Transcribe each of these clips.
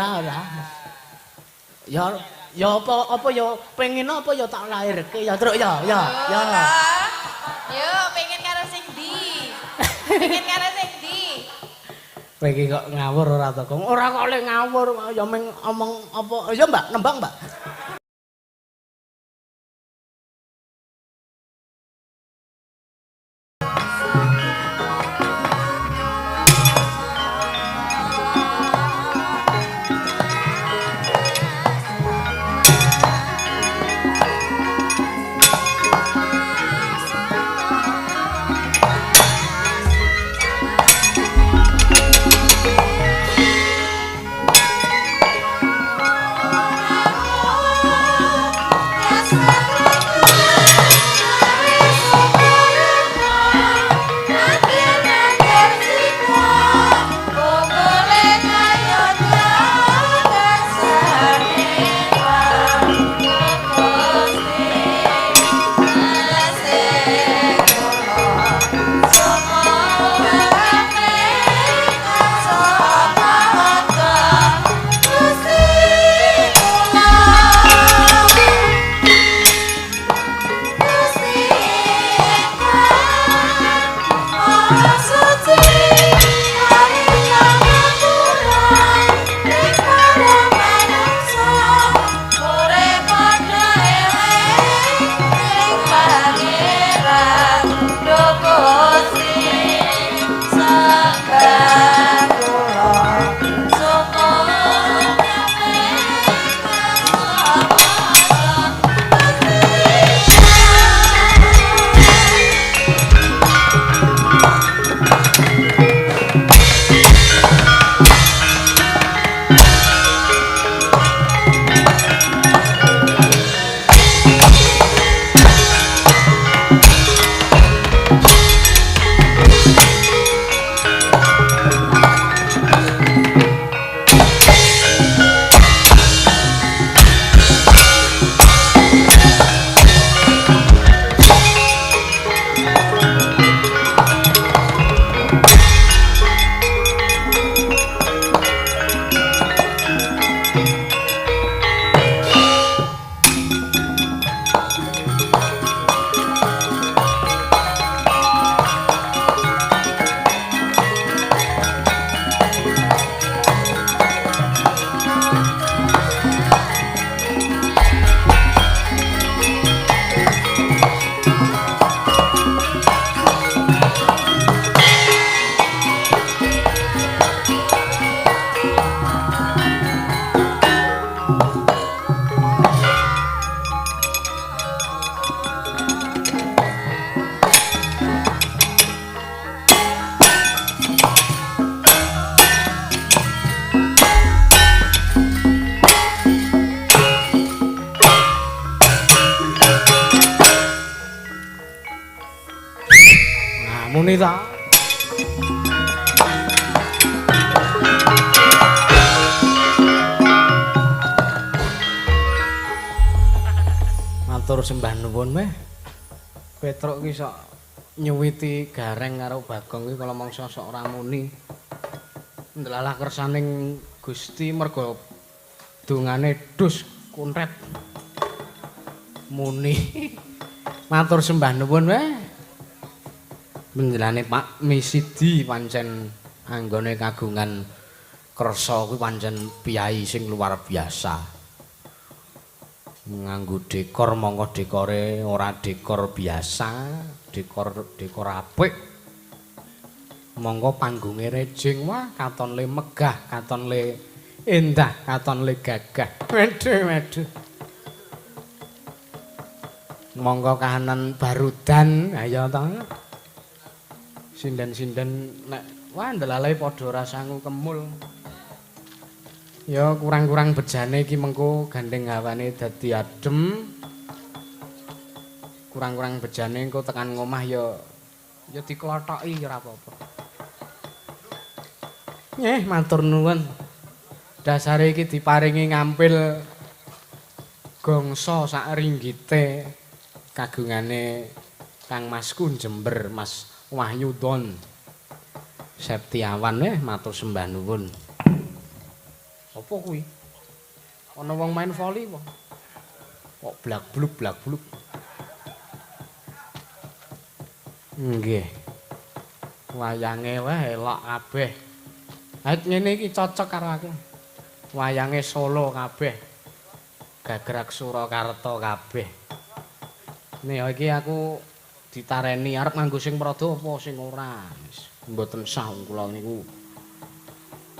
Ora. Ya ya apa apa ya pengen apa ya tak lahirke ya Truk ya ya ya. Yo pengen karo sing ndi? Pengen karo sing ndi? Kowe iki kok ngawur ora to, Kong? Ora kok oleh ngawur ya meng omong apa ya Mbak, nembang Mbak. Muni ta. Matur sembah nuwun meh. Petruk ki sok nyuwiti Gareng karo Bagong ki kala mangsa sok ora muni. Ndelalah kersaning Gusti merga dongane dus kunret. Muni. Matur sembah nuwun meh. Menjelane Pak Misidi pancen anggone kagungan kersa kuwi pancen piyai sing luar biasa. Nganggo dekor mongko dekore ora dekor biasa, dekor dekor apik. Mongko panggunge rejing wah katon le megah, katon le endah, katon le gagah. Waduh waduh. Mongko kahanan barudan ayo ta. Sinden-sinden nek wah ndelalae padha ora sangu kemul. Ya kurang-kurang bejane iki mengko gandeng hawane dadi adem. Kurang-kurang bejane engko tekan ngomah ya ya diklothoki ya ora apa-apa. Nggih, matur nuwun. Dasare iki diparingi ngampil gongso sak ringgite kagungane Kang Masku Jember, Mas Wahyu Don Septiawan matur sembah nuwun. Apa Apa kuwi? Ana wong main voli apa? Kok blak-bluk blak-bluk. Nggih. Wayange wae elok kabeh. Ha ngene iki cocok karo aku. Wayange Solo kabeh. Gagrak Surakarta kabeh. Nih iki aku ditareni arep nganggo sing prada apa sing ora. Mboten sah kula niku.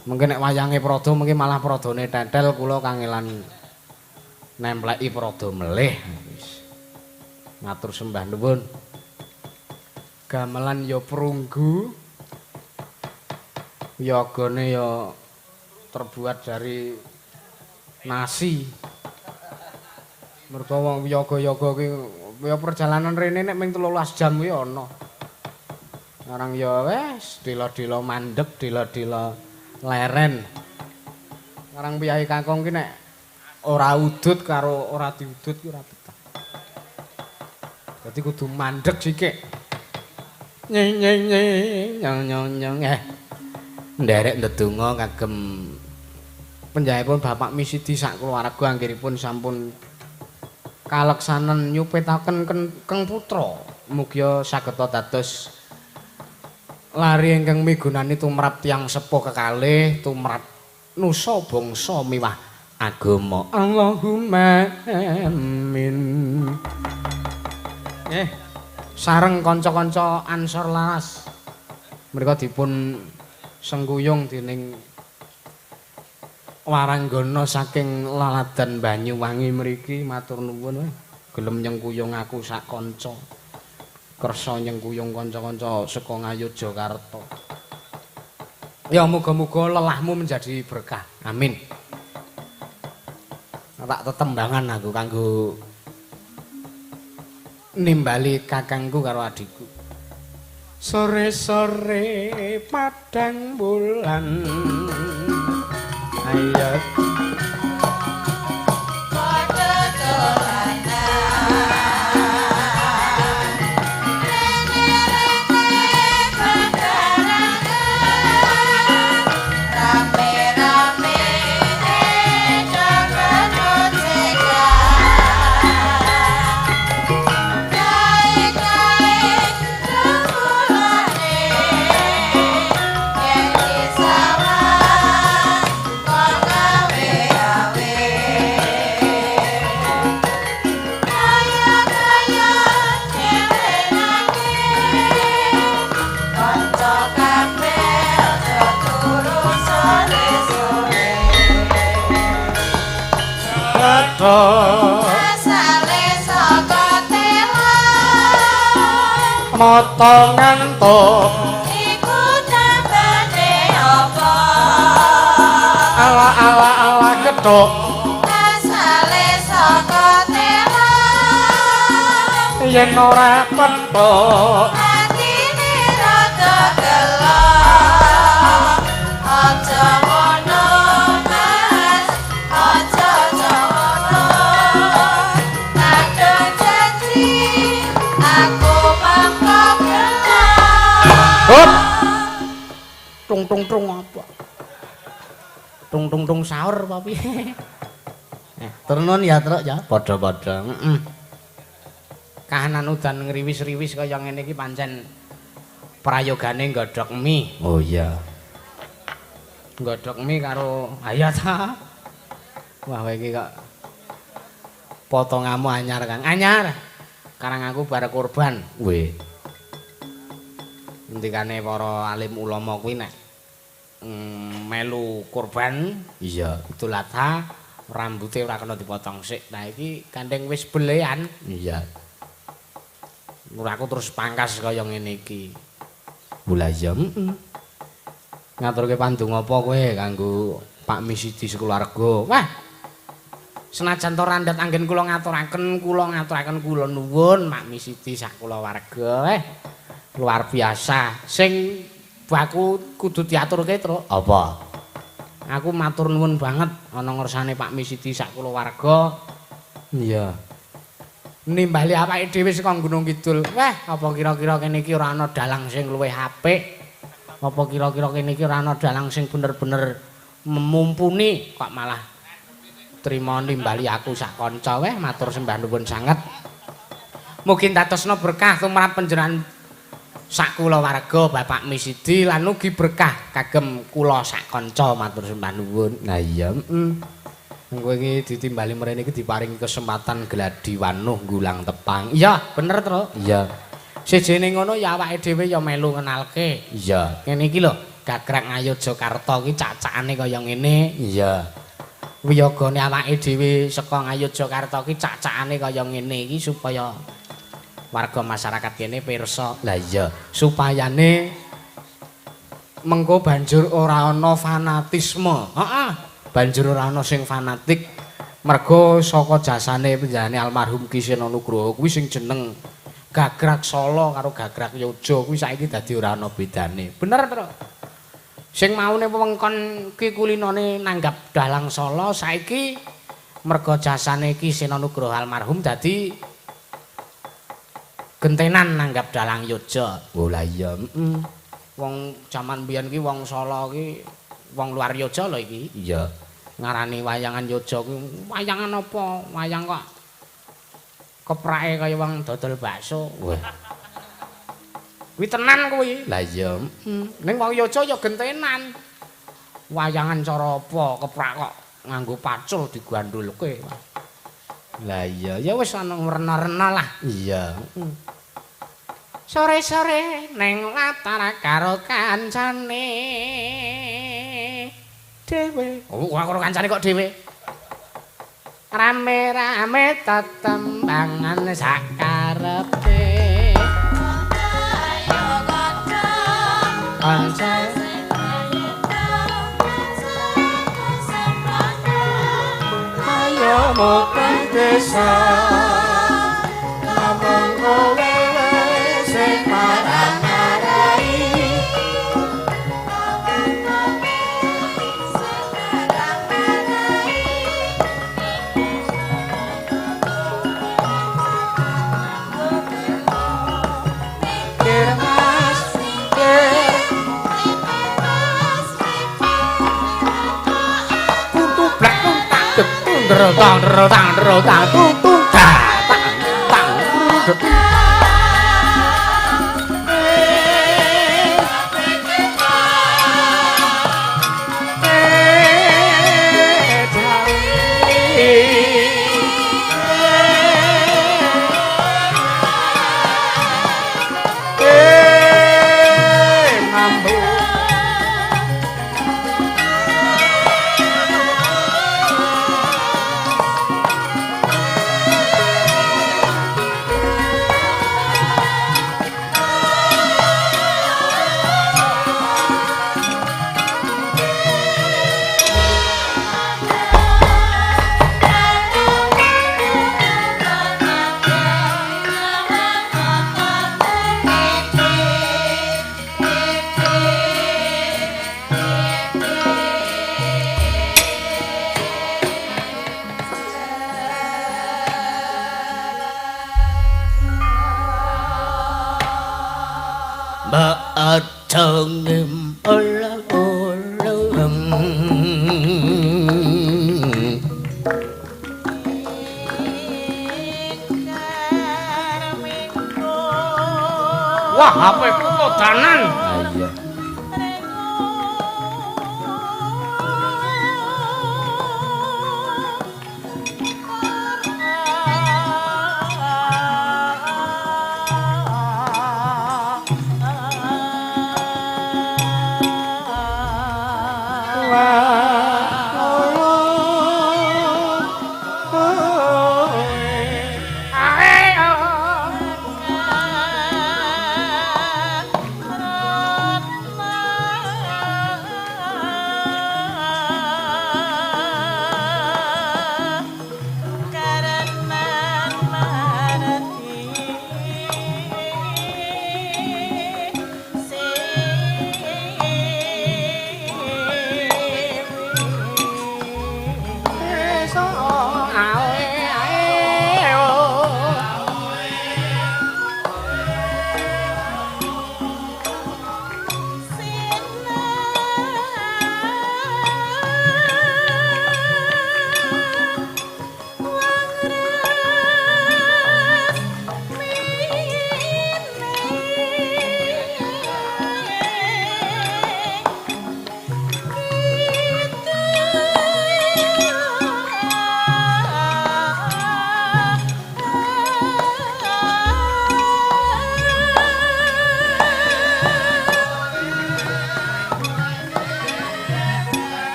Mengke nek wayange prada mengke malah pradane tetel kula kangelan nempleki prada melih. Wis. Matur sembah nuwun. Gamelan ya prunggu. Yogane ya terbuat dari nasi. Mergo wong yoga-yoga ki ya perjalanan rene nek ming 13 jam kuwi ana. Arang ya wis dela-dela mandeg, dela-dela leren. Arang piyayi kakung ki nek ora udut karo ora diudut ki ora betah. Dadi kudu mandeg sithik. Nyeng nyeng nyeng nyong nyong nyong nderek ndedonga kagem penjahipun Bapak Misidi sak keluarga anggenipun sampun kaleksanen nyupetaken keng putra mugia sageta dados lari ingkang migunani tumrap tiyang sepuh kekalih tumrap nusa bangsa miwah agama. Allahumma amin. Sareng kanca-kanca Ansor Laras mereka dipun sengkuyung dening waranggana saking Laladan Banyuwangi mriki matur nuwun gelem nyengkuyung aku sak kanca kersa nyengkuyung kanca-kanca saka Ngayogyakarta. Ya muga-muga lelahmu menjadi berkah. Amin. Tak tetembangan aku kanggo nimbali kakangku karo adikku. Sore-sore padang bulan ayo padha dolanan rene-rene bebarengan rame-rame asale saka tela mata ngantuk iku tambane apa ala ala ala gethuk asale saka tela yen ora petuk atine rada gelo aja ngono Mas aja ngono kadung janji aku mangko gelo. Hop. Tung tung tung apa? Tung tung tung sahur apa piye? Turun ya, Truk ya. Padha-padha. Heeh. Kahanan udan ngriwis-riwis kaya ngene iki pancen prayogane nggodhog mie. Oh iya. Nggodhog mie karo ayo ta. Wah kowe iki kok potonganmu anyar, Kang. Anyar. Karang aku bar kurban. Weh. Ngendikane para alim ulama kuwi nek melu kurban, iya, Idul Adha rambute ora kena dipotong sik. Nah iki gandeng wis belean. Iya. Ora aku terus pangkas kaya ngene iki. Lha iya, heeh. Ngaturke pandonga apa kowe kanggo Pak Misidi sekeluarga? Wah. Senajan to randhat anggen kula ngaturaken kula nuwun Pak Misidi sak kulawarga. Luar biasa. Sing baku kudu diaturke, Truk. Apa? Aku matur nuwun banget ana ngersane Pak Misidi sak kulawarga. Iya. Nimbali awake dhewe saka Gunung Kidul. Wah, apa kira-kira kene iki ora ana dalang sing luwih apik? Apa kira-kira kene iki ora ana dalang sing bener-bener Memumpuni kok malah trima nimbali aku sak kanca weh matur sembah nuwun sanget. Mugi dadosna berkah tumrap panjenengan sak kulawarga Bapak Misidi lan ugi berkah kagem kula sak kanca matur sembah nuwun. Lah iya, heeh. Kowe iki ditimbali mrene iki diparingi kesempatan gladi wanuh nggulang tepang. Iya, bener to? Iya. Sijine ngono ya awake dhewe ya melu ngenalke. Iya. Ngene iki lho, Gagrak Ngayogyakarta iki cacakane kaya ngene. Iya. Wiyogane awake dhewe saka Ngayogyakarta iki cacakane kaya ngene iki supaya warga masyarakat kene pirsa. Lah iya, supayane mengko banjur ora ana fanatisme. Heeh. Banjur ora ana sing fanatik mergo saka jasane panjenengane almarhum Ki Seno Nugroho kuwi sing jeneng Gagrak Solo karo Gagrak Yogya kuwi saiki dadi ora ana bedane. Bener to? Sing maune wewengkon ki kulinane nanggap dalang Solo saiki mergo jasane Ki Seno Nugroho almarhum dadi gentenan nanggap dalang Yogya. Oh lah iya, heeh. Wong jaman biyen ki wong Solo ki wong luar Yogya lho iki. Iya. Ngarani wayangan Yogya kuwi wayangan apa? Wayang kok keprake kaya wong dodol bakso. Wah. Kuwi tenan kuwi. Lah iya. Ning wong Yogya ya gentenan. Wayangan cara apa keprak kok nganggo pacul digandulke. Lah iya, ya wis ana werna-werna lah. Iya. Sore-sore ning latar karo kancane dhewe. Oh, karo kancane kok dhewe. Rame-rame tetembangan sakarepe. Ayo kanca. Kanca ayo mokon desa. Namung kowe sing marang-marai. Tang tang tang tung tung ta tang tang. Wah, HP ku kodanan. Iya.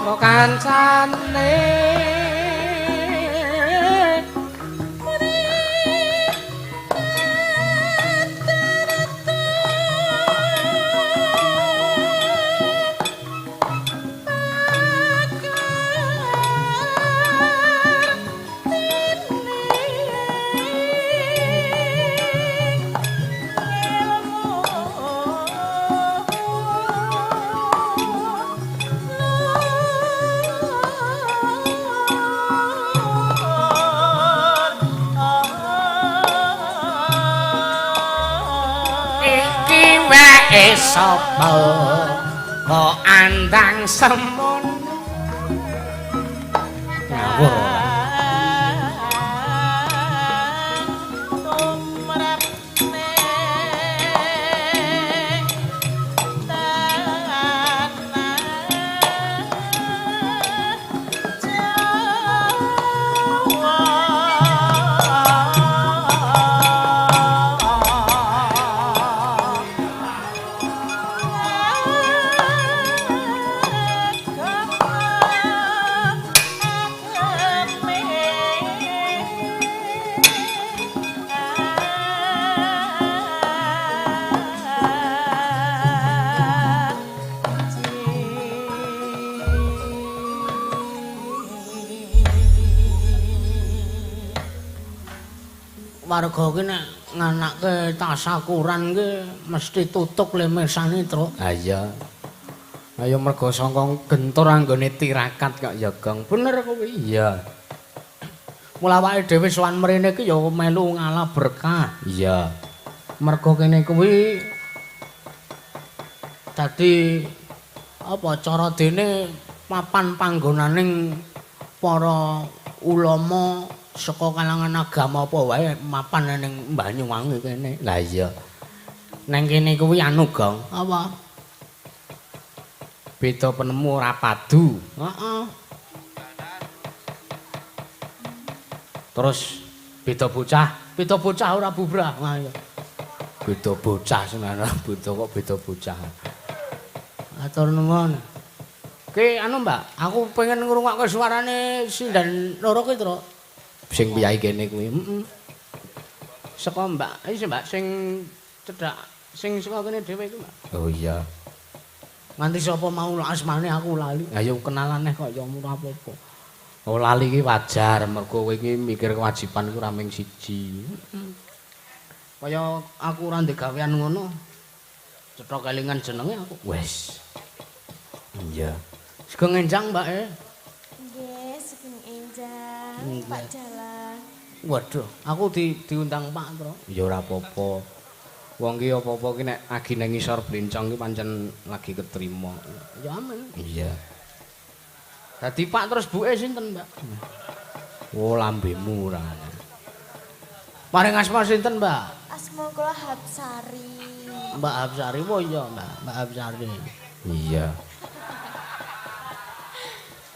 Pro kancane sapa kok andang semono ngawur warga ki nek nganake tasakuran ki mesti tutuk le mirsani, Truk. Ha iya. Ayo mergo sangka gentur anggone tirakat kok ya, Gong. Bener kuwi. Iya. Mula awake dhewe sowan mrene ki ya melu ngalah berkah. Iya. Mergo kene kuwi dadi apa cara dene papan panggonaning para ulama saka kalangan agama apa wae mapan ning Banyuwangi kene. Lah iya. Neng kene kuwi anu, Gong. Apa? Beda penemu ora padu. Heeh. Terus beda bocah ora bubrah. Wah iya. Beda bocah sing ana beda kok beda bocah. Atur nuwun. Ki anu, Mbak, aku pengen ngrungokke suarane sinden loro ki, Truk. Sing piyai kene kuwi. Heeh. Saka Mbak, iki Mbak sing cedhak sing saka kene dhewe iku, Mbak. Oh iya. Nganti sapa mau asmane aku lali. Ayo kenalane kok ya ora apa-apa. Oh lali iki wajar mergo kowe iki mikir kewajiban iku ora mung siji. Heeh. Kaya aku ora ndek gawean ngono. Cetha kelingan jenenge aku. Wes. Iya. Sugeng enjang, Mbak e. Nggih, sugeng enjang, Pak Dalang. Waduh, aku diundang Pak, Tru. Ya ora apa-apa. Wong ki apa-apa ki nek agi nang ngisor blencong ki pancen lagi ketrima. Ya amin. Iya. Dadi Pak terus buke sinten, Mbak? Oh, lambemu ora. Paring asma sinten, Mbak? Asma kula Hapsari. Mbak Hapsari, oh iya, Mbak. Mbak Hapsari. Iya.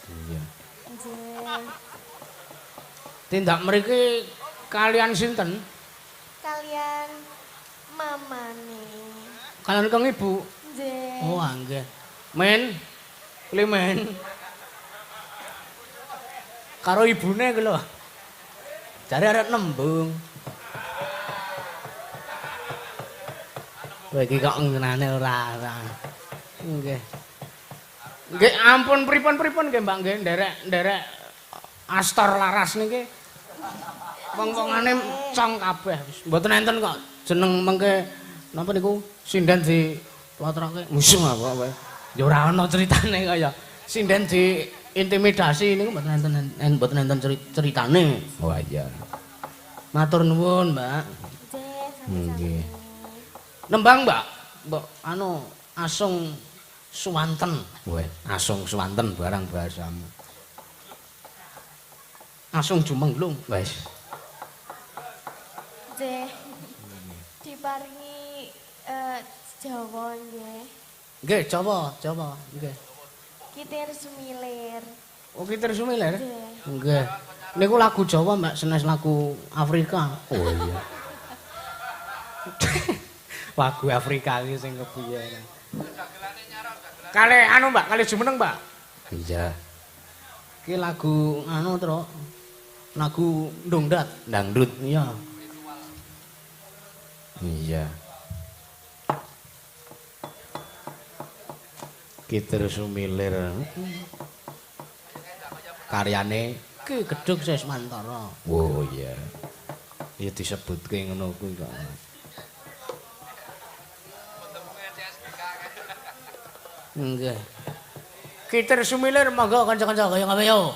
Iya. Nggih. Tindak mriki kalian sinten? Kalian mamane. Kalian kang ibu? Nggih. Oh, nggih. Men. Klimen. Karo ibune ku lho. Jare arep nembung. Kowe iki kok ngenane ora. Nggih. Nggih ampun pripun-pripun nggih Mbak nggih nderek-nderek astor laras niki. Wong-wongane cong kabeh. Mboten enten kok jeneng mengke napa niku sinden di plotroke. Musuh apa kowe. Ya ora ana critane kaya sinden di intimidasi niku mboten enten mboten enten ceritane. Oh iya. Matur nuwun, Mbak. Nggih, nggih. Nembang, Mbak. Mbok anu asung suwanten. Weh, asung suwanten barang bahasamu. Asung jumenglung, wes. Nggih. Diparingi Jawa nggih. Nggih, Jawa, Jawa, nggih. Kitir Sumilir. Oh, Kitir Sumilir? Nggih. Nggih. Niku lagu Jawa, Mbak, senes lagu Afrika. Oh iya. Lagu Afrika iki sing kepiye. Kale anu, Mbak, kale jumeneng, Mbak. Iya. Ki lagu anu, Truk. Lagu dangdut, dangdut, iya. Iya. Ki terus sumilir. Karyane Ki Gedhug Siswantara. Oh iya. Ya disebutke ngono kuwi kok. Nggih. Ki terus sumilir monggo kanca-kanca kaya ngawe yo.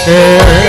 Ora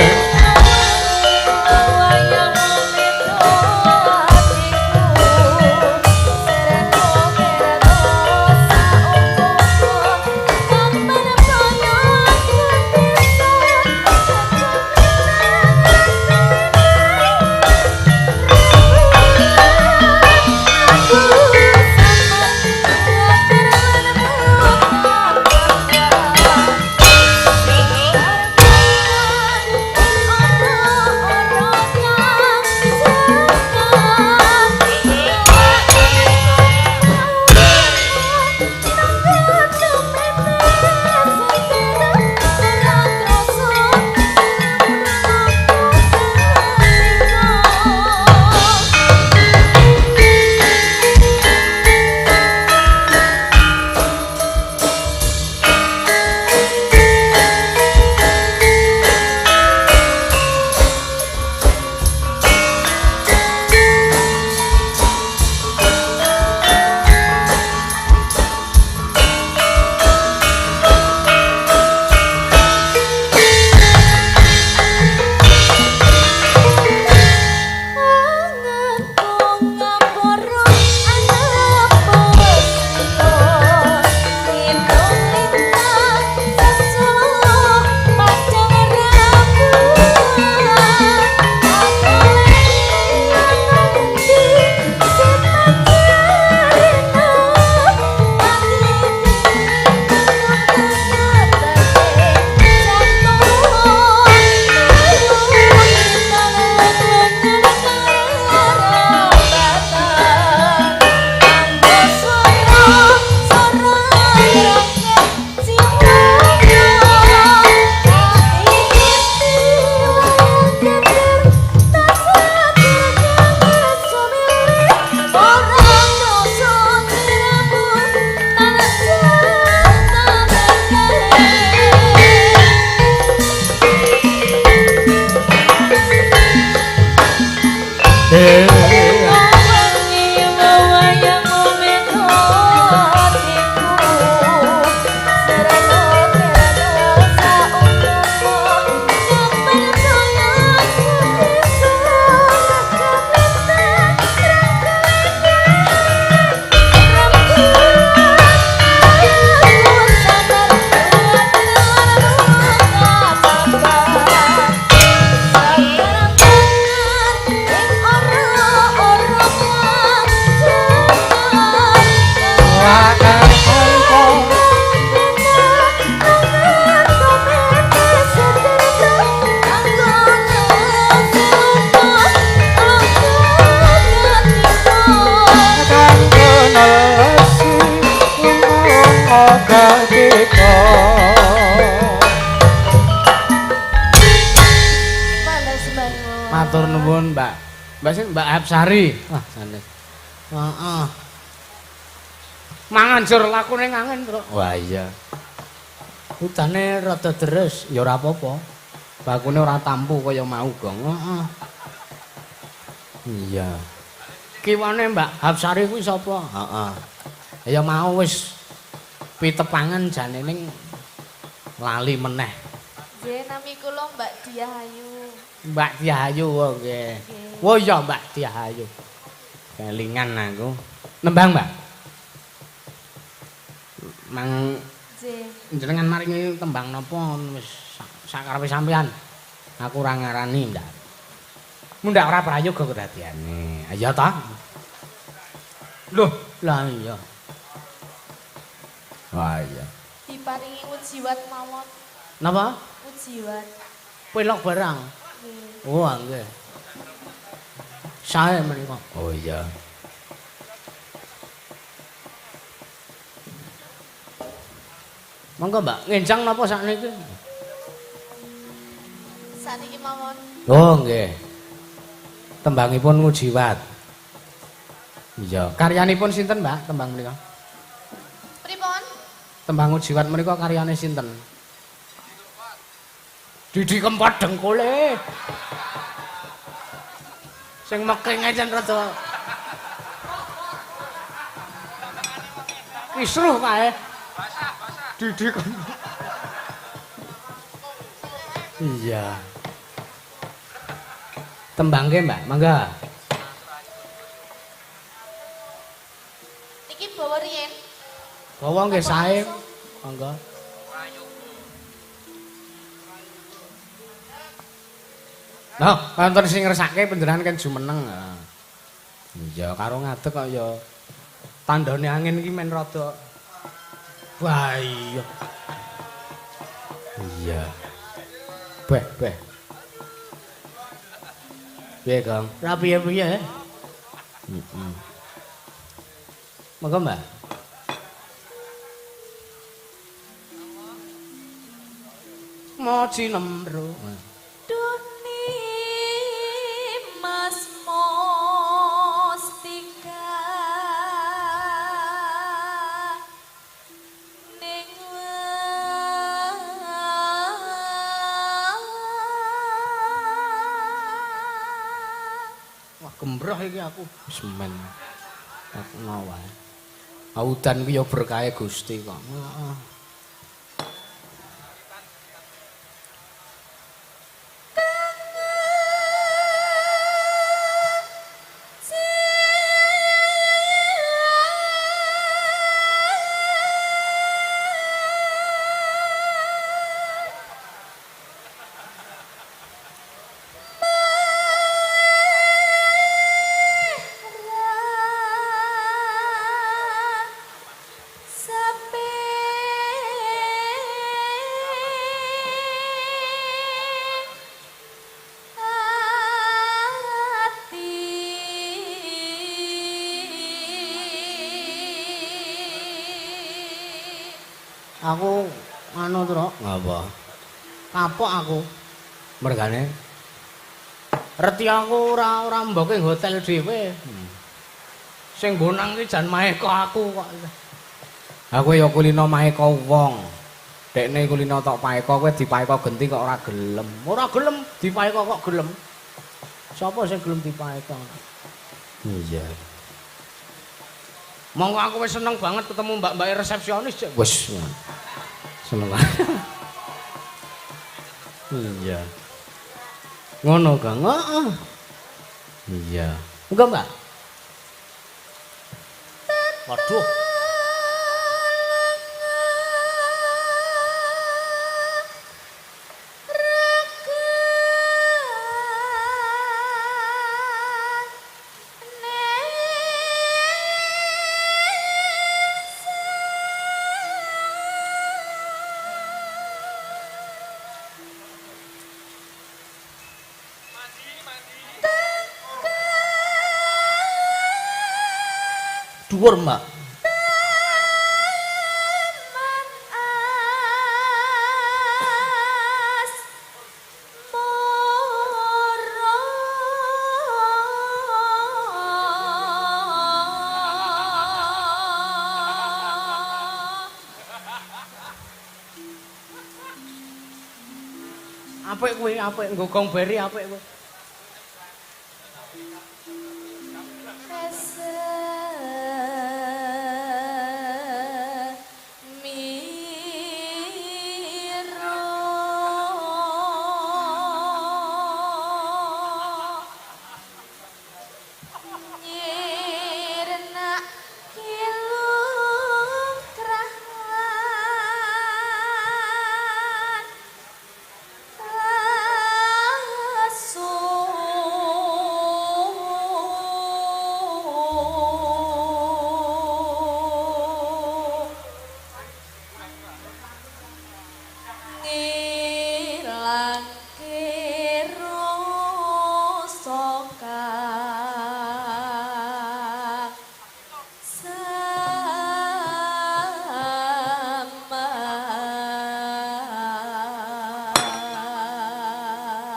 Mbak sing Mbak Hapsari. Wah, sanes. Heeh. Mangan jur lakune ngangen, Truk. Wah iya. Udane rada deres, ya ora apa-apa. Bakune ora tampu kaya mau, Gong. Heeh. Iya. Kiwane Mbak Hapsari kuwi sapa? Heeh. Ya mau wis pitepangan jane ning lali meneh. Nggih, nami kula Mbak Diah Ayu. Mbak Diah Ayu, oh nggih. Oh iya Mbak Diah Ayu. Kelingan aku. Nembang, Mbak. Mang jenengan maringi tembang napa wis sakarepe sampean. Aku ora ngarani, Ndak. Mundhak ora prayoga kedadiane. Iya ta? Loh, lah iya. Wah iya. Diparingi ujiwat mawon. Napa? Ujiwat. Pelok barang. Nggih. Oh, nggih. Sae menika. Oh iya. Monggo, Mbak, ngenjang napa sakniki? Sakniki mawon. Oh, nggih. Tembangipun Ngujiwat. Iya, karyanipun sinten, Mbak, tembang menika? Pripun? Tembang Ngujiwat menika karyane sinten? Didi Kempot dengkule. Sing meking jan rada kisruh kae. Didi Kempot. Iya. Tembangke, Mbak, mangga. Niki bawa riyen. Bawa nggih sae. Mangga. Nah, wonten sing ngersake panjenengan kan jumeneng. Iya, karo ngadeg kok ya tandane angin iki men rada. Wah iya. Iya. Beh, beh. Piye, Kang? Ra piye-piye. Heeh. Monggo, Mbak. Moji nembro. Duni Mas Mustika ning wah, gembroh iki aku. Wis men. Aku wae. Udan kuwi ya berkahe Gusti kok. Heeh. Aku anu Truk, ngapa? Kapok aku. Mergane reti aku ora mboke hotel dhewe. Sing nggonang iki jan maeka aku kok. Aku ya kulino maeka wong. Dekne kulino tok paeka, kowe dipaeka genti kok ora gelem. Ora gelem dipaeka kok gelem. Sapa sing gelem dipaeka? Iya. Monggo aku wis seneng banget ketemu mbak-mbak resepsionis. Wis. Seneng. Iya. Ngono, Kang. Heeh. Iya. Enggak, Mbak. Waduh. Dhuwur, Mbak. Apik kuwi, apik nggo gong beri apik kuwi.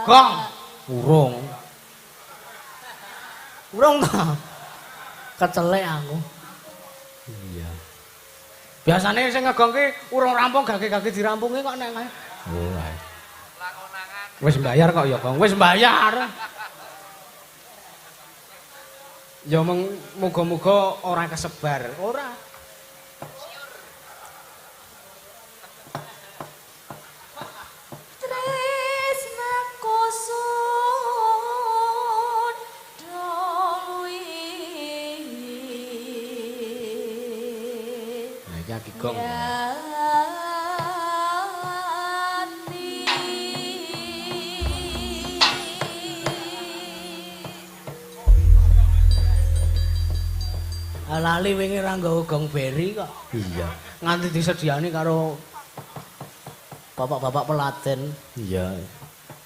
Gong. Urung. Urung ta? Kecelek aku. Iya. Biasane sing ngegong ki urung rampung gage-gage dirampungi kok nek kae. Oh, ae. Wis mbayar kok ya, Gong. Wis mbayar. Ya mung muga-muga ora kesebar. Ora. Gong. Lali wingi ra nggawa gong beri kok. Iya. Nganti disediani karo bapak-bapak peladen. Iya.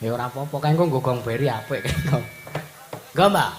Ya ora apa-apa, kae engko nggo gong beri apik. Nggo, Mbak.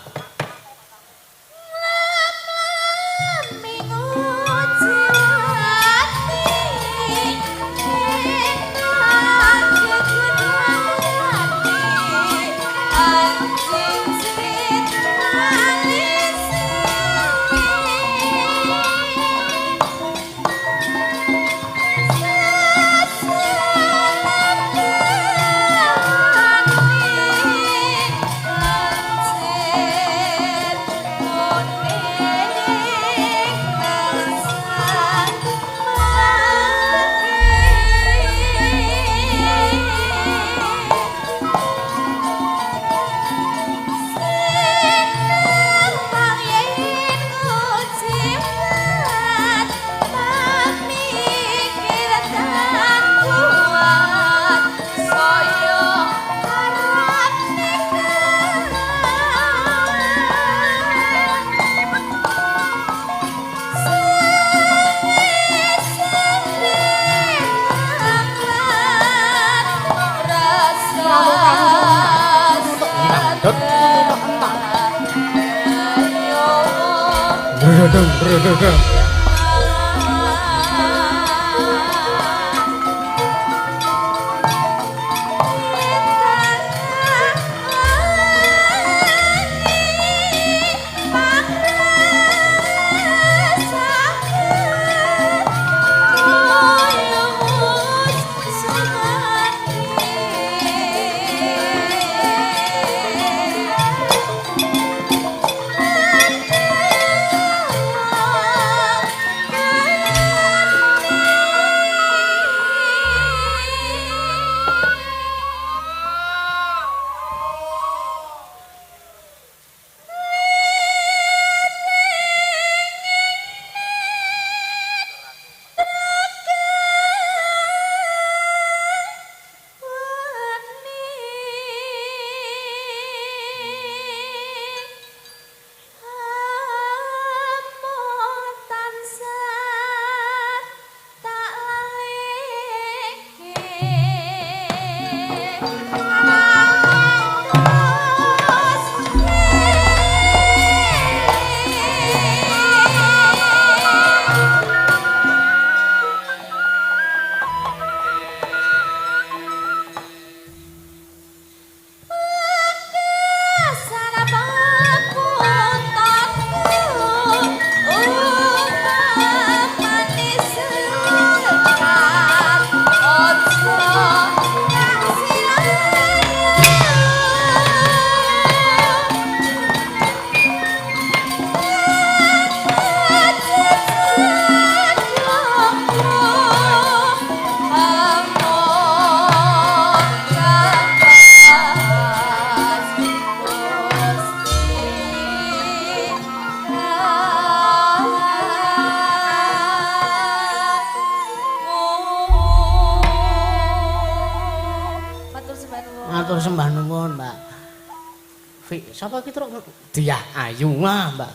Sapa iki, Truk? Diah Ayu. Wah, Mbak.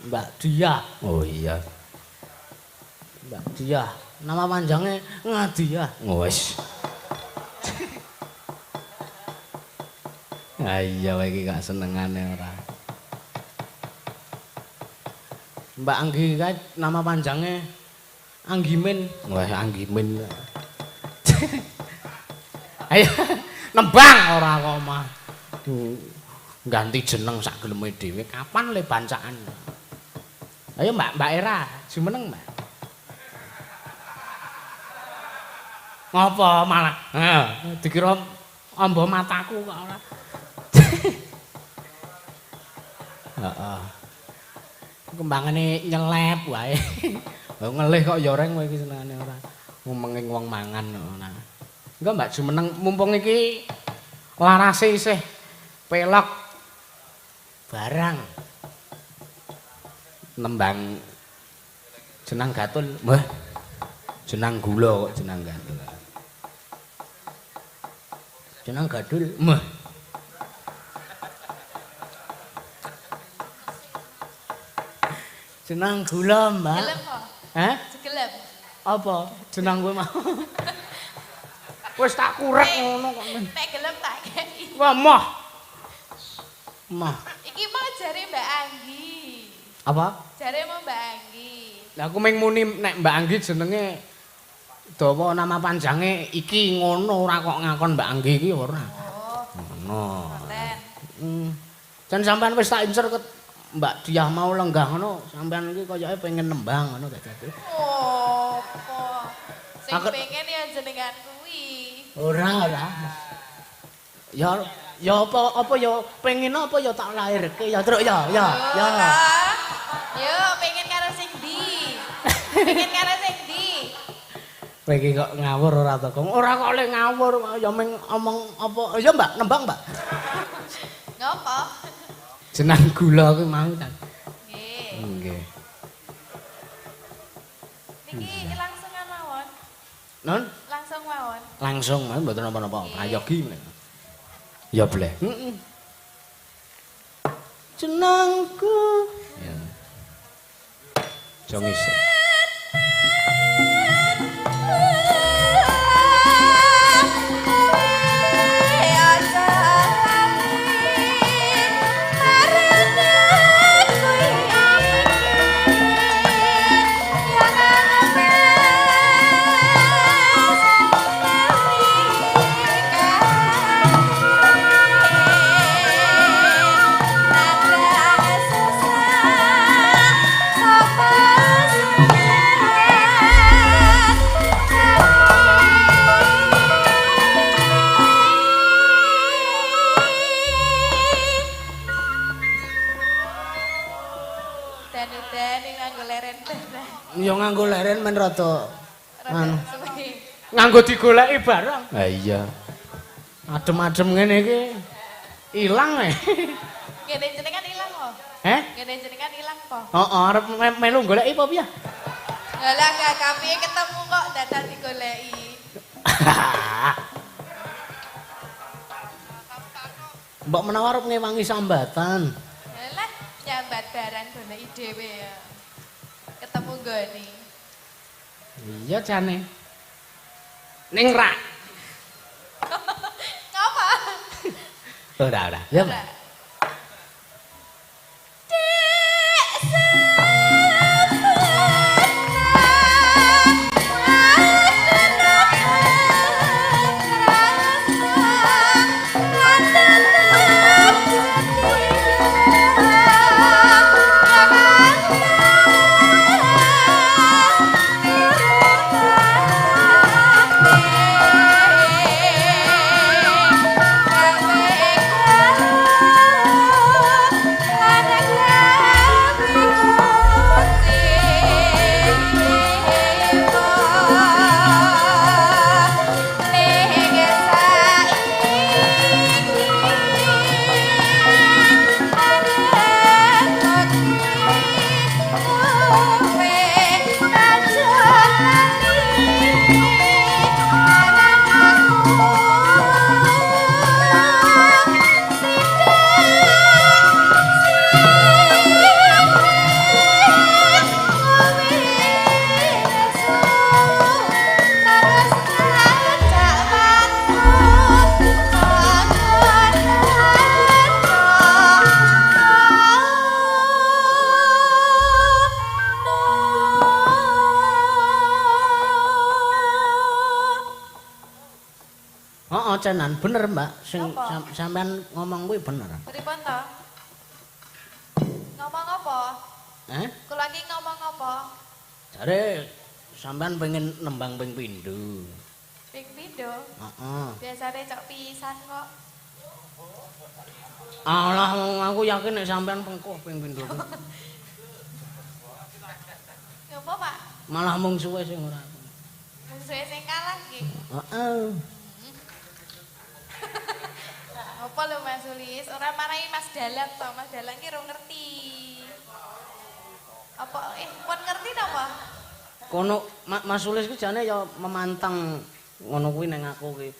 Mbak Diah. Oh iya. Mbak Diah. Nama panjangnya Ngadiah. Wes. Ah iya iki gak senengane ora. Mbak Anggi kae nama panjangnya Anggimin. Wah, Anggimin. Ayo nembang ora kok mah. Ganti jeneng sak geleme dhewe kapan le bancaan. Ayo Mbak, Mbak Era, jumeneng Mbak. Ngopo malah? Heeh, dikira amba mataku kok ora. Heeh. Kembangane nyelep wae. Ngelih kok ya reng kowe iki senengane ora. Ngomongin wong mangan ora. Engko Mbak jumeneng mumpung iki larase isih pelok barang. Nembang jenang gatul. Wah. Jenang gula kok jenang gatul. Jenang gadul. Wah. Jenang gula, Mbak. Gelem kok. Hah? Gelem. Apa? Jenang kowe mau. Wis tak kurek ngono kok. Nek gelem tak kei. Wah, moh. Moh. Iki mau jare Mbak Anggi. Apa? Jare mau Mbak Anggi. Lah aku ming muni nek Mbak Anggi jenenge dawa nama panjange iki ngono ora kok ngakon Mbak Anggi iki ora. Oh. Ngono. Ngoten. Jan sampean wis tak incer ke Mbak Diah mau lenggah ngono, sampean iki koyoke pengen nembang ngono dadi. Oh, apa? Sing pengen ya jenengan kuwi. Ora, ora. Ya ya apa apa ya pengen apa ya tak lahirke ya, Truk ya, ya, ya. Yo pengen karo sing ndi? Pengen karo sing ndi? Kowe iki kok ngawur ora to, Kong? Ora kok le ngawur, ya ming omong apa. Ya Mbak, nembang, Mbak. Ngopo? Jenang gula kuwi mau ta. Nggih. Nggih. Niki langsungan mawon. Non? Langsung mawon. Langsung mawon mboten napa-napa. Prayogi menika. Ya boleh. Heeh. Jenangku. Ya. Jongis. Ya nganggo leren men rada anu. Nganggo digoleki barang. Ha iya. Adem-adem ngene iki ilang e. Ngene jenengan ilang kok. Heh? Ngene jenengan ilang kok. Heeh, arep melu goleki apa piye? Lah gak kapiye ketemu kok dadak digoleki. Mbok menawa arep ngewangi sambatan. Lah nyambat barang goleki dhewe ya. Ketemu nggone. Iya jane. Ning rak. Ngapa? Ora ora. Ya, Mbak. pacenan bener, Mbak. Sing sampean ngomong kuwi bener. Pripun to? Ngomong apa? Heh? Kula iki ngomong apa? Jare sampean pengen nembang ping pindho. Ping pindho? Heeh. Biasane cok pisan kok. Alah, aku yakin nek sampean pengkoh ping pindho. Ngopo, Pak? Malah mung suwe sing ora. Mung suwe sing kalah iki. Heeh. Apa lho Mas Sulis? Ora marahi Mas Dalang to, Mas Dalang ki ora ngerti. Apa pun ngerti napa? Kono Mas Sulis ki jane ya memantang ngono kuwi ning aku ki.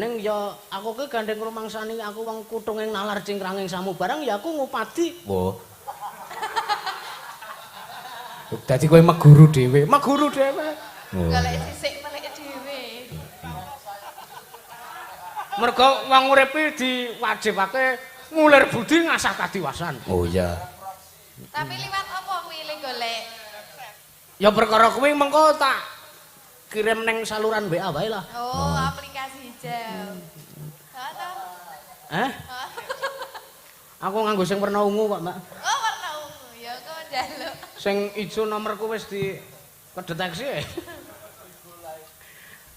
Ning ya aku ki gandeng rumangsani aku wong kuthunging nalar cingkranging samubarang ya aku ngupadi. Wah. Dadi kowe meguru dhewe, meguru dhewe. Golek sisik melek dhewe. Mergo wong urip iki diwajibake ngulir budi ngasah kadiwasan. Oh iya. Tapi liwat apa kuwi le golek? Ya perkara kuwi mengko tak kirim neng saluran WA wae lah. Oh, aplikasi hijau. Heeh to? Eh? Aku nganggo sing werna ungu kok, Mbak. Oh, werna ungu. Ya kok njaluk. Sing ijo nomorku wis di kedeteksi.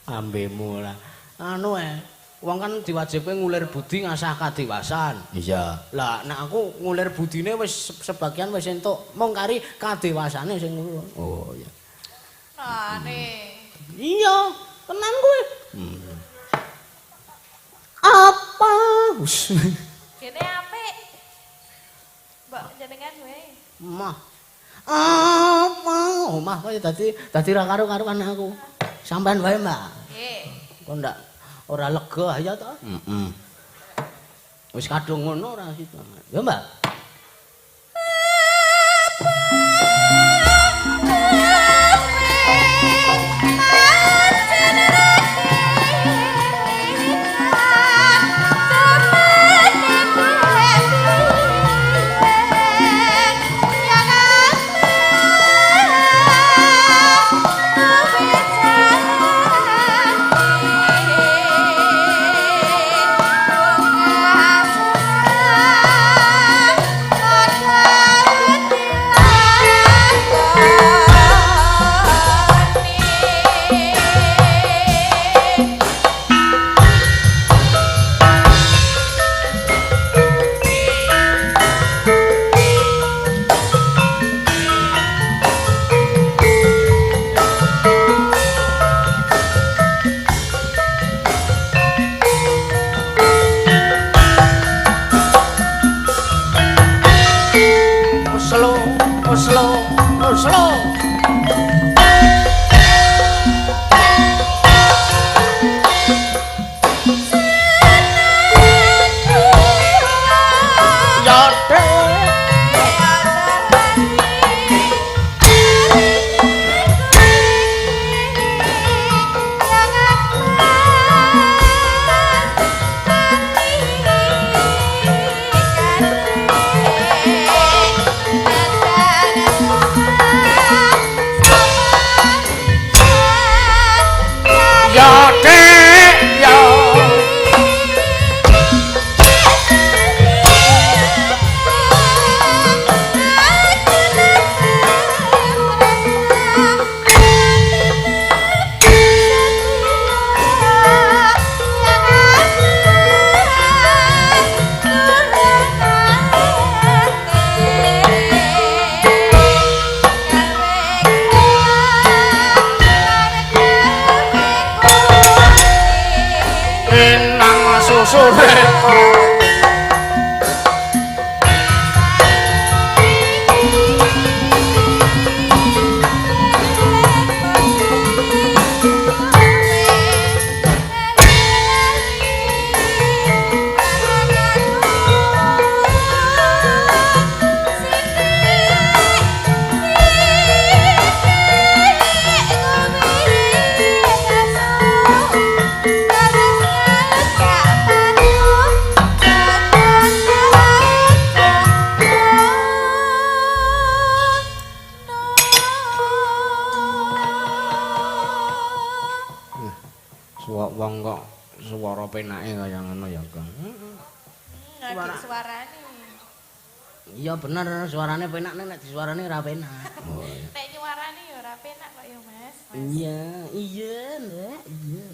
Ambemu lah. Anu wong kan diwajibke ngulir budi ngasah kadiwasan. Iya. Lah nek aku ngulir budine wis sebagian wis entuk, mung kari kadewasane sing ngono. Oh iya. Nane. Iya, tenan kowe. Apa? Kene apik. Mbok jenengan wae. Mah. Apa? Omah kok dadi ra karo-karuan aku. Sampean wae, Mbak. Nggih. Kok ndak ora lega ya to? Heeh. Wis kadung ngono ora sida. Ya, Mbak. Slow. Ya wong kok Swara penake kaya ngono ya, Kang. Heeh. Suarane. Iya bener, suarane penak nek disuarane ora penak. Oh, iya. Nek nyuarane ya ora penak kok ya, Mas. Iya, iya, Mbak, iya.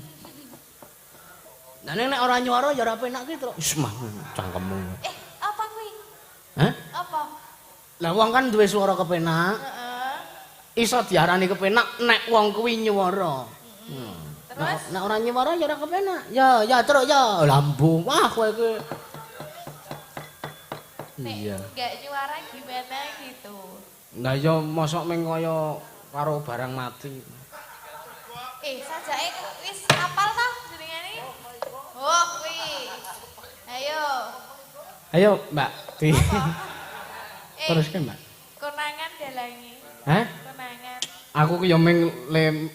Lah nek ora nyuara ya ora penak ki, Truk. Wis mah cangkemmu. Apa kuwi? Hah? Apa? Lah wong kan duwe suara kepenak. Heeh. Iso diarani kepenak nek wong kuwi nyuara. Terus Nek ora nyuara ya ora kepenak. Ya, ya Truk ya. Lambung. Wah kowe iki. Iya. Enggak nyuara gimana gitu. Lah ya mosok ming kaya karo barang mati. Sajake wis apal ta jenengane? Oh, kuwi. Ayo. Ayo, Mbak. Di. Teruske, Mbak. Konangan dalangi. Hah? Konangan. Aku ki ya ming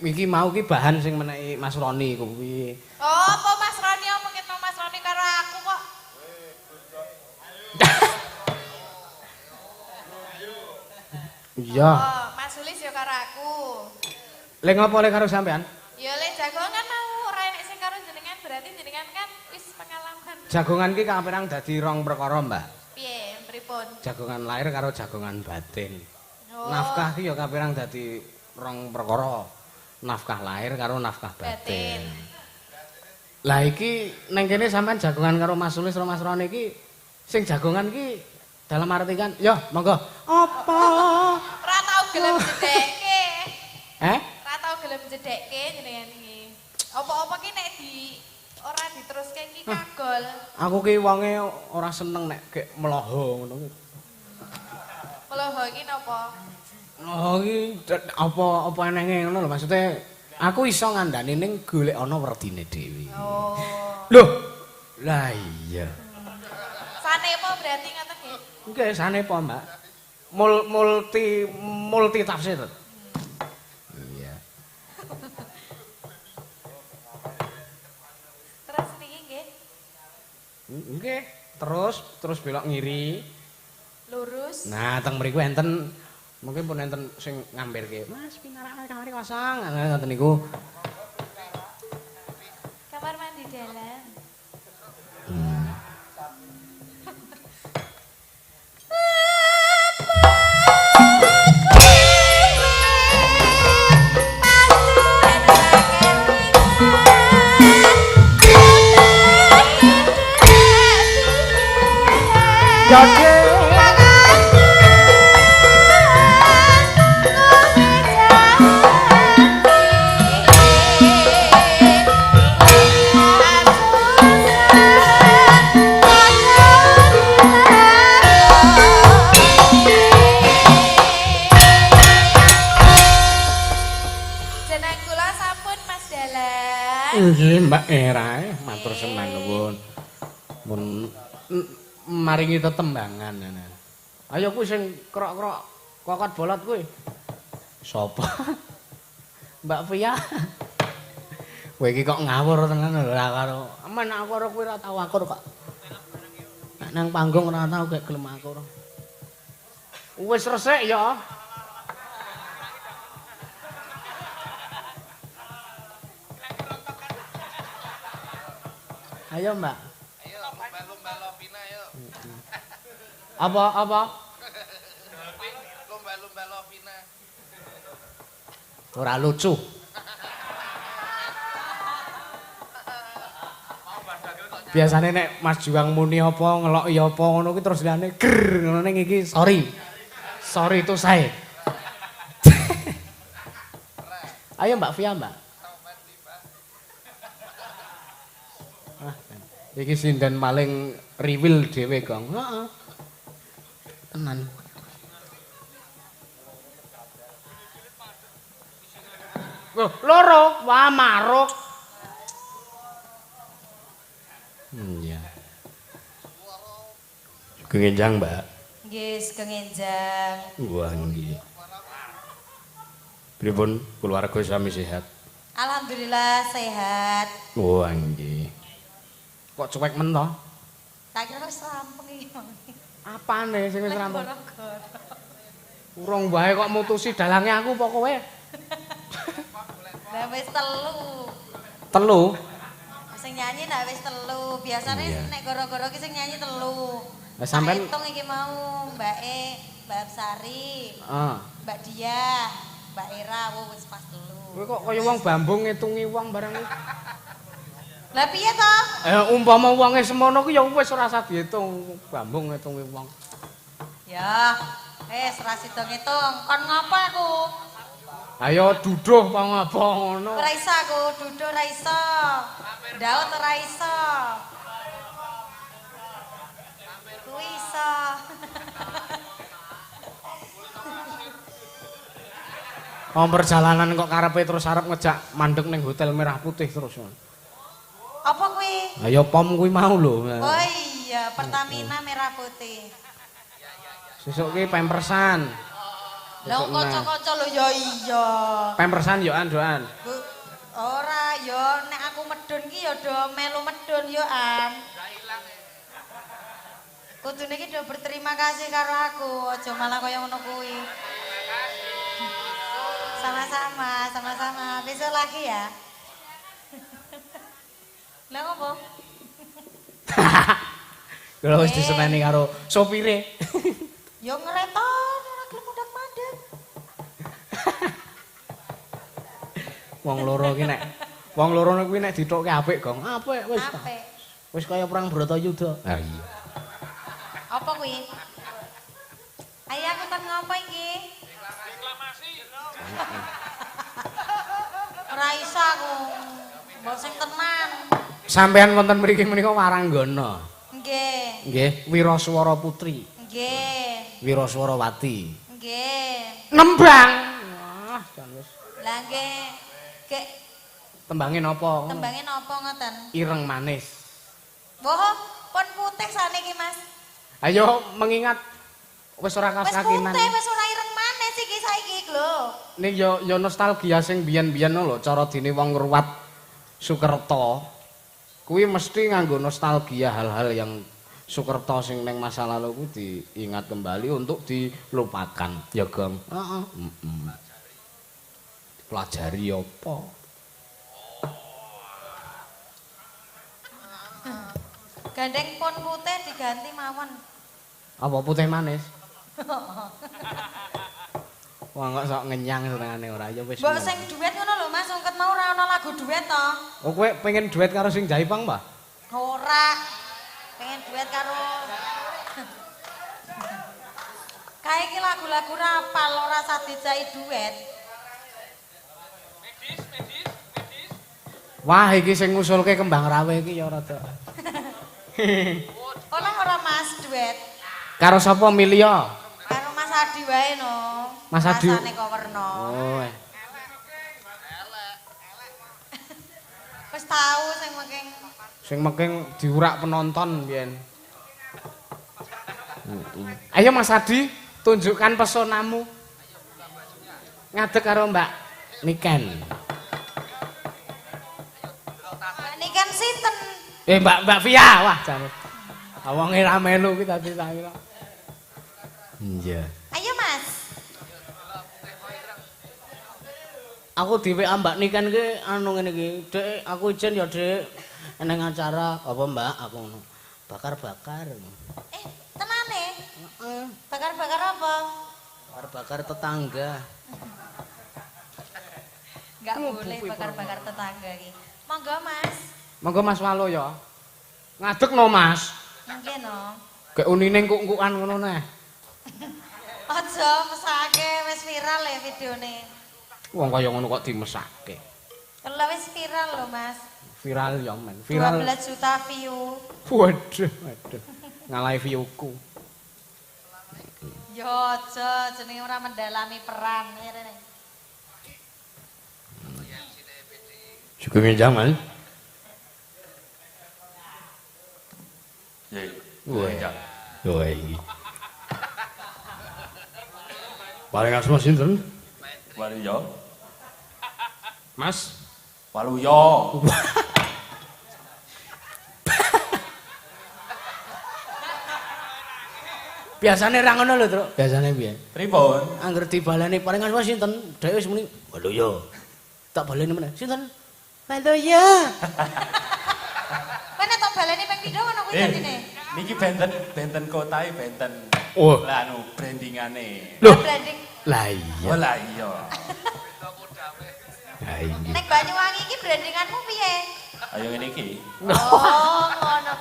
iki mau ki bahan sing menehi Mas Roni kuwi. Oh, apa Mas Roni omongin Mas Roni karo aku kok. Iya. Oh, Mas Sulis ya karo aku. Le ngopo le karo sampean? Ya le jagongan mau ora enek sing karo jenengan berarti jenengan kan wis pengalaman. Jagongan ki kaperang dadi rong perkara, Mbak. Piye, pripun? Jagongan lahir karo jagongan batin. Oh. Nafkah ki ya kaperang dadi rong perkara. Nafkah lahir karo nafkah batin. Lah iki neng kene sampean jagongan karo Mas Sulis karo Mas Roni iki sing jagongan ki dalam arti kan, yo monggo. Apa? Ora tau gelem jedhekke. Eh? Ora tau gelem jedhekke jenengan iki. Apa-apa ki nek di ora diteruske ki kagol. Aku ki wonge ora seneng nek gek mloho ngono ki. Mloho ki napa? Mloho ki apa enenge ngono lho maksudnya aku iso ngandani ning golek ana werdine dhewe. Oh. Loh. Lah iya. Sanepa berarti ngoten nggih. Nggih, sanepa, Mbak. Multi tafsir. Iya. Terus niki nggih. Nggih, terus belok ngiri. Lurus. Nah, teng mriku enten mungkin pun enten sing ngambirke. Mas, pinarakane kamare kosong. Ngoten niku. Kamar mandi dalam. Jeneng kula sampun Mas Dalang. Nggih, Mbak Era, matur sembah nuwun. Mun maringi tetembangan. Ayo kuwi sing krok-krok kokot bolot kuwi. Sapa? Mbak Fia. Kowe iki kok ngawur tenan lho ora karo. Aman aku karo kowe ora tau akur kok. Nek nang panggung ora tau gek gelem akur. Wis resik ya. Ayo, Mbak. Ayo lomba-lomba Lovina ayo. Apa apa? Lomba-lomba Lovina. Ora lucu. Biasane nek Mas Juang muni apa ngeloki apa ngono kuwi terus liyane ger ngono ning iki sorry. Sorry itu saya. Ayo Mbak Fia, Mbak. Ah, iki sinden paling riwil dhewe, Gong. Heeh. Tenan. Loh, loro, wah maruk. Iya. Sugeng enjang, Mbak. Nggih, sugeng enjang. Wah, nggih. Pripun keluarga sami sehat? Alhamdulillah sehat. Wah, nggih. Kok cuek men to? Tak kira wis rampung iki. Apane sing wis rampung? Urung wae kok mutusi dalange aku apa kowe? Lah wis telu. Telu? Wis Sing nyanyi nek wis telu. Biasane nek goro-goro ki sing nyanyi telu. Lah sampean hitung iki mau Mbak E, Mbak Apsari, heeh. Mbak Diah, Mbak Era, wis pas telu. Kowe kok kaya wong bambung ngitungi wong barang iki. Lah piye to? Umpama wonge semono ku ya wis ora usah diitung, bambung ngitungi wong. Ya, wis ora sida ngitung. Kon ngopo aku? Ayo duduh apa ngapa ngono. Ora iso aku, duduh ora iso. Daud ora iso. Kuwi iso. Wong perjalanan kok karepe terus arep ngejak mandek ning hotel Merah Putih terus. Apa kuwi? Ayo pom kuwi mau lho. Oh iya, Pertamina Merah Putih. Sesuk ki pempersan. Lah kanca-kanca lho ya iya. Pempersan yo an doan. Bu, ora yo nek aku medun ki ya do melu medun yo an. Kudune ki do berterima kasih karo aku, aja malah kaya ngono kuwi. Sama-sama, sama-sama. Besok lagi ya. Lah ngopo? Kalau wis diseneni karo sopire. Yo ngreton ora gelem mundhak-mandek. Wong loro ki nek wong loro kuwi nek dithokke apik, Gong. Apik wis. Apik. Wis kaya perang Bratayuda. Ha iya. Apa kuwi? Ayo aku kon ngopo iki? Reklamasi. Ora iso aku. Mbok sing tenan. Sampeyan wonten mriki menika waranggana. Nggih. Nggih, Wiraswara Putri. Nggih. Wiraswarawati. Nggih. Nembang. Wah, jan wis. Lah nggih. Gek tembange napa? Tembange napa ngoten? Ireng manis. Wah, pun putih saniki, Mas. Ayo mengingat wis ora kasakinan. Wis putih, wis ora ireng manis iki saiki lho. Ning yo nostalgia sing biyen-biyen lho, cara dene wong ngruwat Sukerta. Kuwi mesti nganggo nostalgia hal-hal yang Sukerta sing neng masa lalu kuwi diingat kembali untuk dilupakan. Ya, Gong. Heeh. Heeh. Dipelajari apa? Gandeng pun putih diganti mawon. Apa putih manis? Wah, kok sok ngenyang senengane ora ya wis. Mbok sing duet ngono lho Mas, ungket mau ora ana lagu duet to. Oh, kowe pengen duet karo sing Jaipang, Mbah? Ora. Pengen duet karo kae iki lagu-lagu rapal ora usah dijai duet. Medis, medis, medis. Wah, iki sing ngusulke kembang rawe iki ya rada. Oleh ora Mas duet? Karo sapa milih? Karo Mas Adi wae no. Mas Adi. Rasane kok werna. Oh. Wis tau sing mengking. Sing mengking diurak penonton biyen. Ayo Mas Adi, tunjukkan pesonamu. Ngadeg karo Mbak Niken. Mbak Niken sinten? Mbak Via, wah jan. Wonge ra melu ki tadi tak kira. Iya. Ayo Mas. Aku di WA Mbak Niken ki anu ngene iki, Dik, aku izin ya, Dik. Eneng acara apa Mbak aku ngono. Bakar-bakar. Tenane? Heeh. Bakar-bakar apa? Bakar-bakar tetangga. Enggak boleh bakar-bakar tetangga iki. Monggo Mas. Monggo Mas Walo ya. Ngadeg no Mas. Nggih no. Gek unine engkuk-engkukan ngono neh. Aja mesake wis viral ya videone. Wong kaya ngono kok dimesake. Lah wis viral lho Mas. Viral ya men. Viral 12 juta view. Waduh, waduh. Ngalahi viewku. Yo aja jenenge ora mendalami peran rene. Sugeng enjang, Mas. Nggih. Wah, iki. Paling asma sinten? Waluyo. Mas Waluyo. Biasane ra ngono lho, Truk. Biasane piye? Pripun? Angger dibaleni paling asma sinten? Dhek wis muni Waluyo. Tak baleni meneh. Sinten? Waluyo. kuwi dadine. Niki benten benten kotae benten. Oh. Lah anu brandingane. Loh. Branding. Lah iya. Oh lah iya. Lah iya. Nek Banyuwangi iki brandinganmu piye? Ayo ngene iki. Oh, ngono.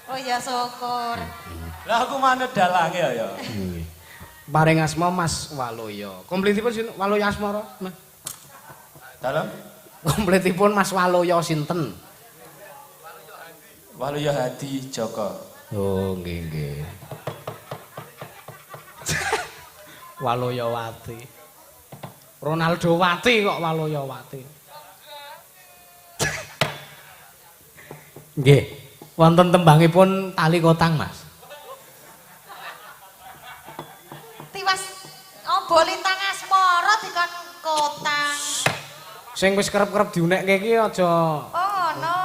Oh ya syukur. Lah aku manut dalange ya ya. Nggih. Paring asma Mas Waluyo. Komplitipun sinten? Waluyo Asmara. Nah. Dalem Komplitipun Mas Waluyo sinten? Waluyo Hadi Joko. Oh, nggih nggih. Waluyowati. Ronaldo Wati kok Waluyowati. Nggih. Wonten tembangipun tali kotang, Mas. Tiwas ombo lintang asmara dikon kotang. Sing wis kerep-kerep diunekke iki aja Oh ngono.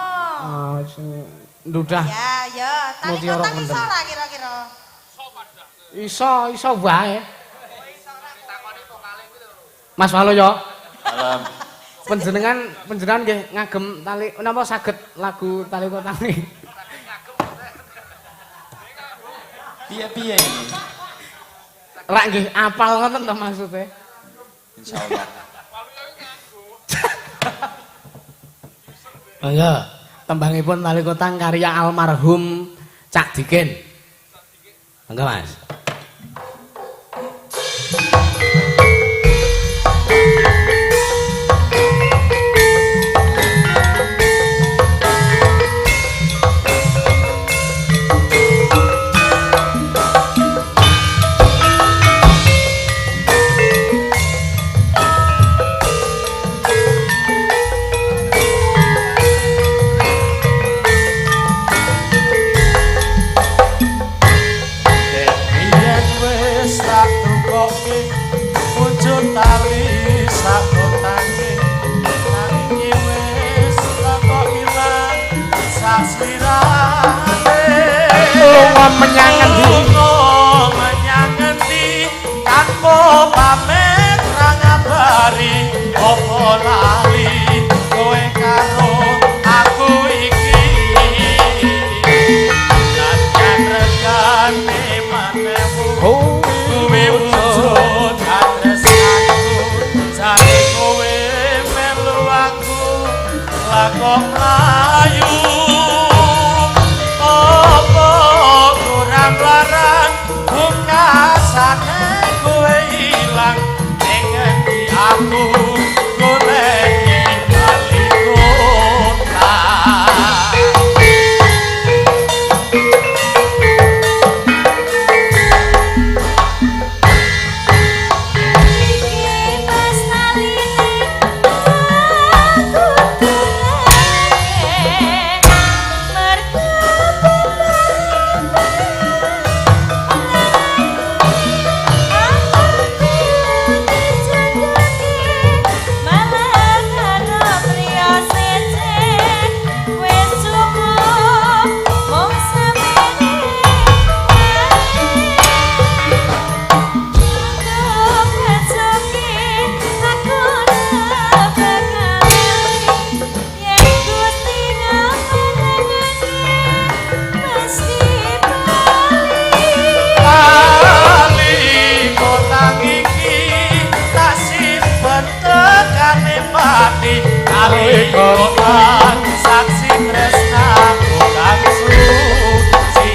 Sing ndudah. Ya ya, tali Mutiara kotang iso Mendem. ora kira-kira? Iso, iso wae. Mas Waluyo, Dalem panjenengan nggih ngagem tali napa saged lagu tali kotang iki? piye-piye ini? Rak nggih apal ngoten to maksude? Insyaallah. Monggo, tembangipun tali kotang karya almarhum Cak Dikin. Monggo, Mas. Yen wis tak tukoke wujud tali sakotange saiki wis kok ilang saslirane Lunga menyang ngendi? Lunga menyang ngendi tanpa pamit ra ngabari apa lali kowe karo aku iki lan regane manewu kuwi wujud katresnanku jare kowe melu aku lah kok mlayu apa kurang larang bukasane kowe ilang ning ngendi aku goleki tali kotang. Iki pas taline aku durake mergo aku dijodohke malah karo priya sejen wis cukup mung semene Tali kotang iki tak simpen tekane pati tali kotang saksi tresnaku kang suci.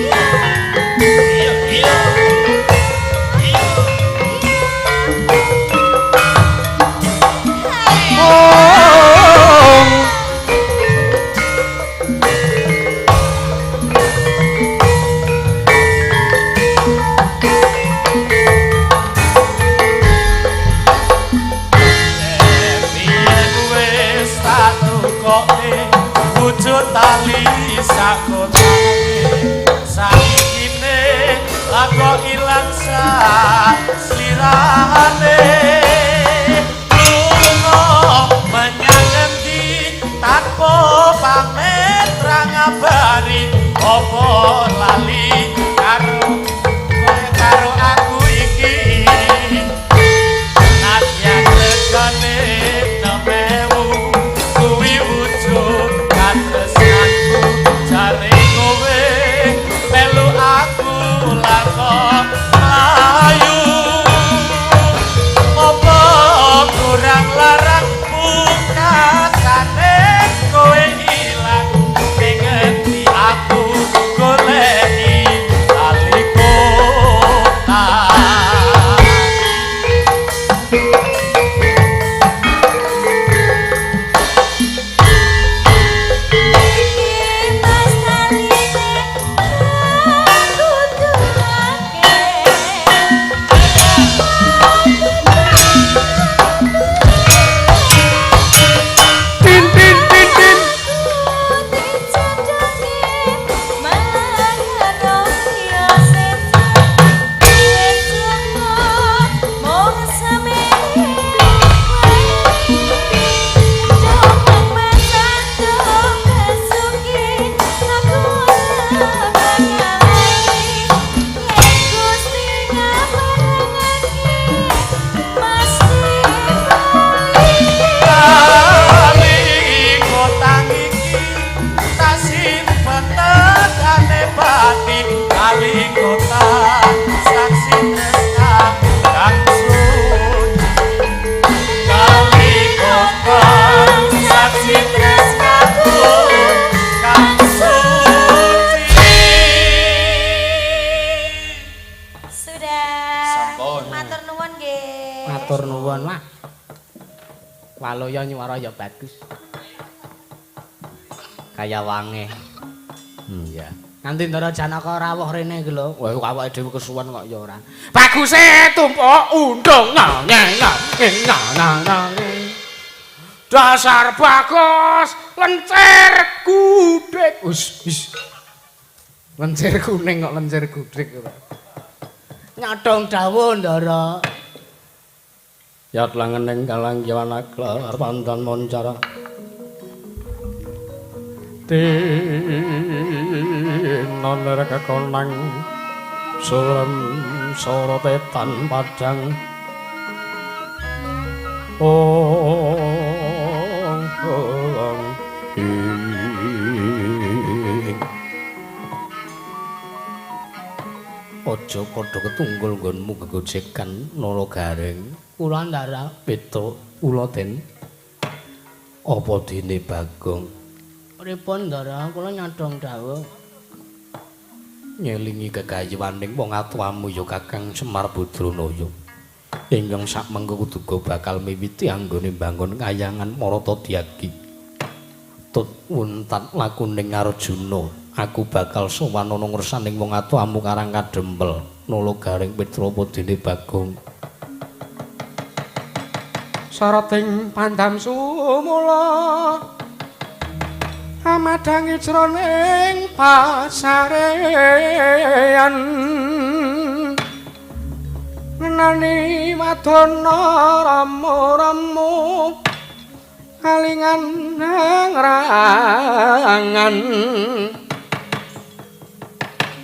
Iya iya iya. Biyen wis tak tukoke wujud tali sakotange saikine lah kok ilang slirane lunga menyang ngendi tanpa pamit ra ngabari apa lali karo kowe karo aku iki. Nadyan regane Suwun wah. Waluya nyuwara ya bagus. Kaya wange. Iya. Nganti Ndara Janaka rawuh rene iki lho. Wah, awake dhewe kesuwen kok ya ora. Baguse tumpuk undung na na na na na. Dasar bagus lencir gudhek. Wis wis. Lencir kuning kok lencir gudhek ora. Nyadong dawuh Ndara. Yat langening kalang yawana klar pandan moncara. Dina ner kekonang surem sorotetan padang ong ong ing. Aja padha ketunggul nggonmu gegojekan Nala Gareng. Kula Ndara Petruk kula den. Apa dene Bagong? Pripun Ndara, kula nyadong dawuh. Ngelingi kegayuwaning wong atuwamu ya Kakang Semar Badranaya. Ingkang sakmengko kuduga bakal miwiti anggone mbangun kayangan Maratadyagi. Tut wuntat lakuning Arjuna, aku bakal sowan ana ngersaning wong atuwamu Karang Kadempel. Nala Gareng Petruk apa dene Bagong? Sarating pandam sumula amadhangi jroning pasarean ngenani wadana rama-rama kalingan rangan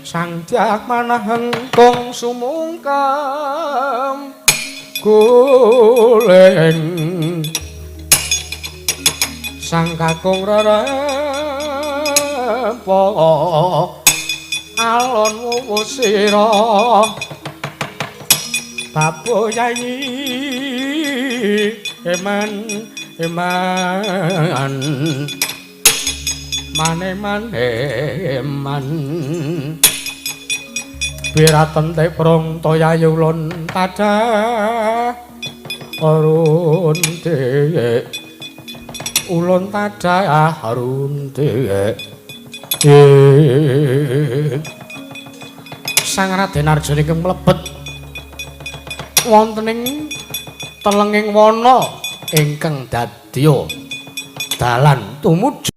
sang dyah manah hengkung sumungkem goleng sang kakung rerempa alon wuwu sira babu yayi eman eman mane mane eman biraten te prong toya ulun tadah runde ulun tadah runde. Sang Raden Arjuna ingkang mlebet wonten ing telenging wana ingkang dadya dalan tumuju